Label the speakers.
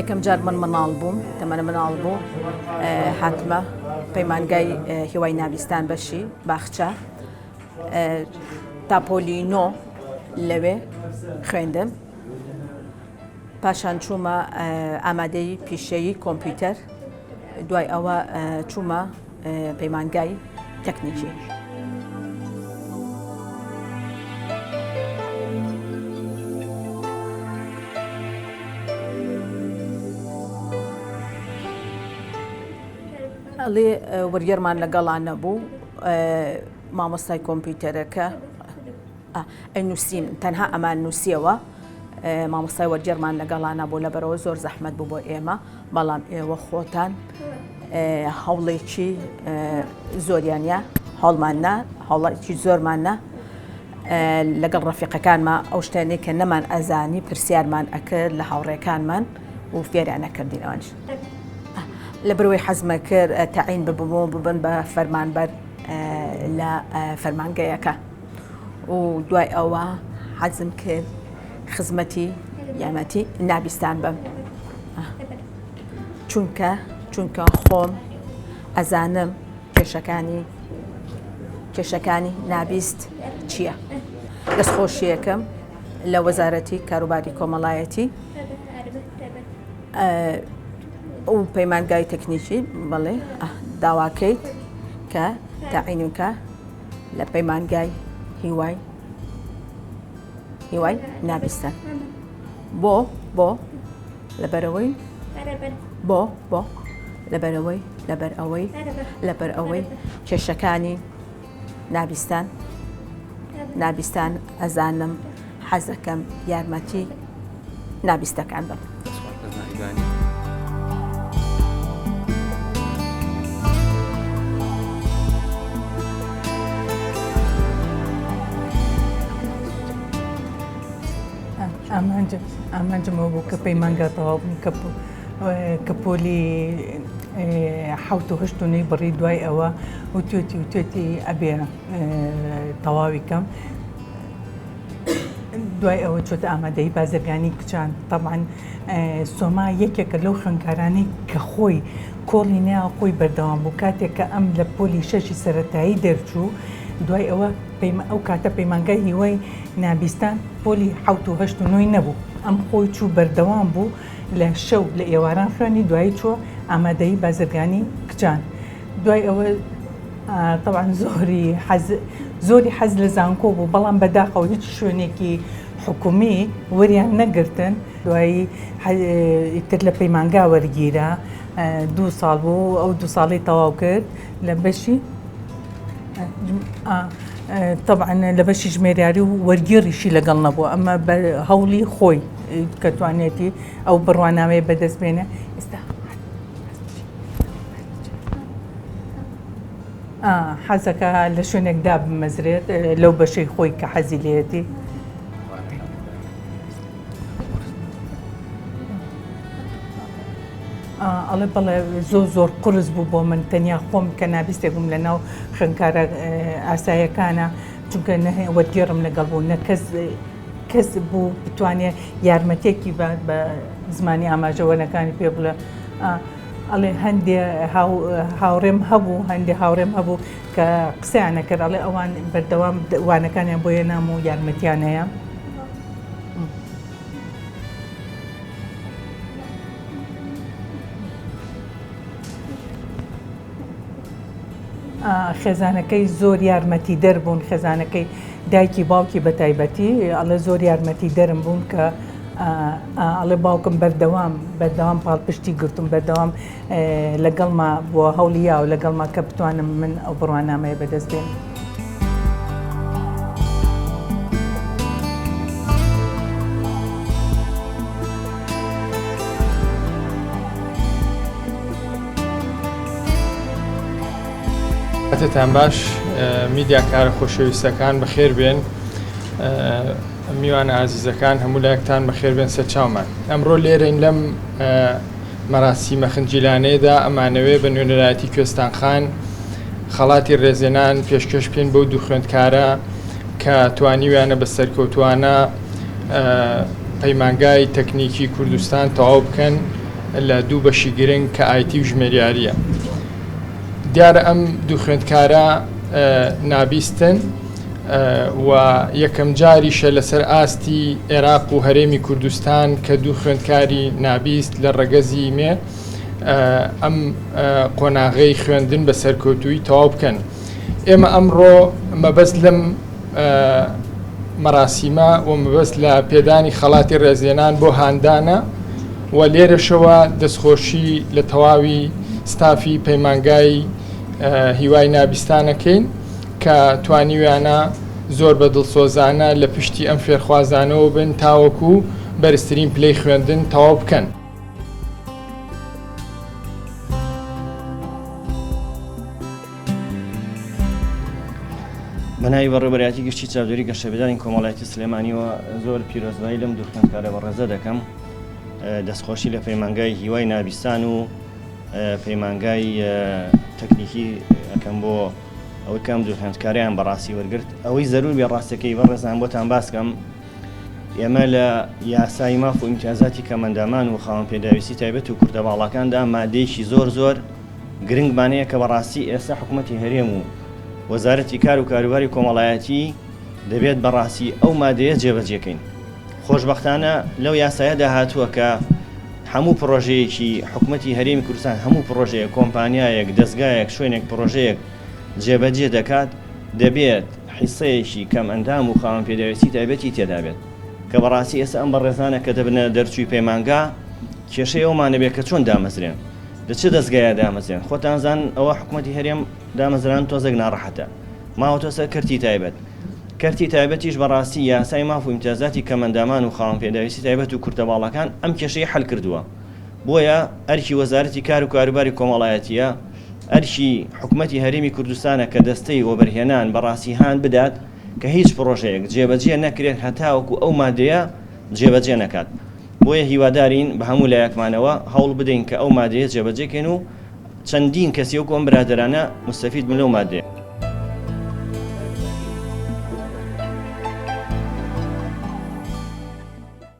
Speaker 1: یەکەم جار من مناڵ بووم تەمەنە مناڵ بوو هاتمە پەیمانگای هیوای نابیستان بەشی باخچە تا پۆلی نۆ لەوێ خوێندم پاشان چوومە ئامادەی پیشەیی کۆمپیوتەر دوای ئەوە چوومە پەیمانگای تەکنیکی. ئەڵێ وەرگێڕمان لەگەڵا نەبوو مامۆستای کۆمپیوتەرەکە ئەنووسین تەنها ئەمان نووسیەوە مامۆستای وەرگێڕمان لەگەڵا نەبوو لەبەرەوە زۆر زەحمەت بوو بۆ ئێمە بەڵام ئێوە خۆتان هەوڵێکی زۆریانە هەڵمان نا هەوڵێکی زۆرمان نا لەگەڵ ڕەفیقەکانما ئەو شتانەی کە نەمان ئەزانی پرسیارمان ئەکرد لە هاوڕێکانمان و فێریان ئەکردین ئەوانیش لەبەرئەوەی حەزمە کرد تەعین ببم و ببن بە فەرمانبەر لە فەرمانگەیەکە و دوای ئەوە حەزم کرد خزمەتی یارمەتی نابیستان بم چونکە چونکە خۆم ئەزانم کێشەکانی کێشەکانی نابیست چییە؟ دەستخۆشیەکەم لە وەزارەتی کاروباری کۆمەڵایەتی و پەیمانگای تەکنیکی بەڵێ داواکەیت کە تاعینکە لە پەیمانگای هیوای هیوای نابیستن بۆ بۆ لەبەرەوەی بۆ بۆ لەبەرەوەی لەبەر ئەوەی لەبەر ئەوەی کێشەکانی نابیستان نابیستان ئەزانم حەزەکەم یارمەتی نابیستەکان بم.
Speaker 2: ئامانجم ئەوە بوو کە پەیمانگا تەواو بم کە کە پۆلی حەوت و هەشت و نەی بڕی دوای ئەوە وتوێتی وتوێتی ئەبێ تەواوی کەم دوای ئەوە چۆتە ئامادەی بازرگانی کچان تەبعەن سۆما یەکێکە لەو خوێندکارانەی کە خۆی کۆڵی نیا خۆی بەردەوام بوو کاتێک کە ئەم لە پۆلی شەشی سەتایی دەرچوو دوای ئەوە ئەو کاتە پەیمانگای هیوای نابیستان پۆلی حەوت و هەشت و نۆی نەبوو ئەم خۆی چوو بەردەوام بوو لە شەو لە ئێواران خوێنی دوایی چووە ئامادەیی بازرگانی کچان دوای ئەوە تەبعەن زۆری حەز زۆری حەز لە زانکۆ بوو بەڵام بەداخەوە هیچ شوێنێکی حکومی وەریان نەگرتن دوایی ئیتر لە پەیمانگا وەرگیرا دوو ساڵ بوو ئەو دوو ساڵی تەواو کرد لە بەشی تەبعەن لە بەشی ژمێریاری و وەرگێڕیشی لەگەڵ نەبوو ئەمە بە هەوڵی خۆی کە توانێتی ئەو بڕوانامەیە بەدەست بێنێ ئێستا حەزەکە لە شوێنێک دابمەزرێت لەو بەشەی خۆی کە حەزی لێتی. ئەڵێ بەڵێ زۆر زۆر قورس بوو بۆ من تەنیا خۆم کە نابیستێک بووم لە ناو خوێندکارە ئاسایەکانە چونکە نە وەرگێڕم لەگەڵ بوو نە کەس کەس بوو بتوانێ یارمەتێکی بە بە زمانی ئاماژە وەنەکانی پێ بڵێ ئەڵێ هەندێ هاوڕێم هەبوو هەندێ هاوڕێم هەبوو کە قسەیان نەکرد ئەڵێ ئەوان بەردەوام وانەکانیان بۆ هێنام و یارمەتیان هەیە. خێزانەکەی زۆر یارمەتیدەر بوون خێزانەکەی دایکی باوکی بە تایبەتی ئەڵێ زۆر یارمەتیدەرم بوون کە ئەڵێ باوکم بەردەوام بەردەوام پاڵپشتی گرتوم بەردەوام لەگەڵما بۆ هەوڵی یاوە لەگەڵما کە بتوانم من ئەو بڕوانامەیە بەدەست بێنم.
Speaker 3: کاتتان باش میدیاکارە خۆشەویستەکان بەخێر بێن میوانە ئازیزەکان هەموو لایەکتان بەخێر بێن سەرچاومان ئەمڕۆ لێرەین لەم مەراسیمە خنجیلانەیەدا ئەمانەوێ بە نوێنەرایەتی کوێستان خان خەڵاتی ڕێزێنان پێشکەش بکەین بەو دوو خوێندکارە کە توانیویانە بە سەرکەوتوانە پەیمانگای تەکنیکی کوردستان تەواو بکەن. لە دوو بەشی گرنگ کە ئایتی و ژمێریارییە. دیارە ئەم دوو خوێندکارە نابیستن و یەکەم جاریشە لەسەر ئاستی عێراق و هەرێمی کوردستان کە دوو خوێندکاری نابیست لە ڕەگەزی مێ ئەم قۆناغەی خوێندن بە سەرکەوتوویی تەواو بکەن. ئێمە ئەمڕۆ مەبەست لەم مەراسیمە و مەبەست لە پێدانی خەڵاتی ڕێزلێنان بۆ هاندانە و لێرەشەوە دەستخۆشی لە تەواوی ستافی پەیمانگای هیوای نابیستانەکەین کە توانیویانە زۆر بە دڵسۆزانە لە پشتی ئەم فێرخوازانەوە بن تاوەکو بەرزترین پلەی خوێندن تەواو بکەن.
Speaker 4: بەناوی بەڕێوەبەرایەتی گشتی چاودێری گەشەپێدانی کۆمەڵایەتی سلێمانیەوە زۆر پیرۆزبایی لەم دوو خوێندکارە بەڕێزە دەکەم دەستخۆشی لە پەیمانگای هیوای نابیستان و پەیمانگای تەکنیکی ئەەکەم بۆ ئەوەی کەم دوو خوێندکاریان بەڕاستی وەرگرت ئەوەی زەرور بێ ڕاستەکەی بەڕێزان بۆتان باسکەم ئێمە لە یاسای ماف و ئیمتیازاتی کەمەندامان و خاوەن پێداویستی تایبەت و کورتە باڵاکاندا مادەیەکی زۆر زۆر گرنگمان هەیە کە بەڕاستی ئێستا حکوومەتی هەرێم و وەزارەتی کار و کاروباری کۆمەڵایەتی دەبێت بەڕاستی ئەو مادەیە جێبەجێکەین. خۆشبەختانە لەو یاسایەدا هاتووە کە هەموو پڕۆژەیەکی حکومەتی هەرێمی کوردستان هەموو پڕۆژەیەک، کۆمپانیایەک، دەزگایەک، شوێنێک پڕۆژەیەک جێبەجێ دەکات دەبێت حیسەیەکی کەمئەندام و خاوەن پێداویستی تایبەتی تێدا بێت کە بەڕاستی ئێستا ئەم بەڕێزانە کە دەبنە دەرچووی پەیمانگا کێشەی ئەومان نەبێت کە چۆن دامەزرێن لە چ دەزگایە دامەزرێن خۆتان زان ئەوە حکومەتی هەرێم دامەزران تۆزێک ناڕەحەتە ماوەتە سەر کەرتی تایبەت کەرتی تایبەتیش بەڕاستی یاسای ماف و ئیمتیازاتی کەمئەندامان و خاوەن پێداویستی تایبەت و کورتە باڵاکان ئەم کێشەی حەل کردووە بۆیە ئەرکی وەزارەتی کار و کاروباری کۆمەڵایەتیە ئەرکی حکومەتی هەرێمی کوردستانە کە دەستەی وەبەرهێنان بەڕاستی هان بدات کە هیچ پڕۆژەیەک جێبەجێ نەکرێت هەتاوەکو ئەو مادەیە جێبەجێ نەکات بۆیە هیوادارین بە هەموو لایەکمانەوە هەوڵ بدەین کە ئەو مادەیە جێبەجێکەین و چەندین کەسی وەکو ئەم برادەرانە موستەفید بن لەو مادەیە.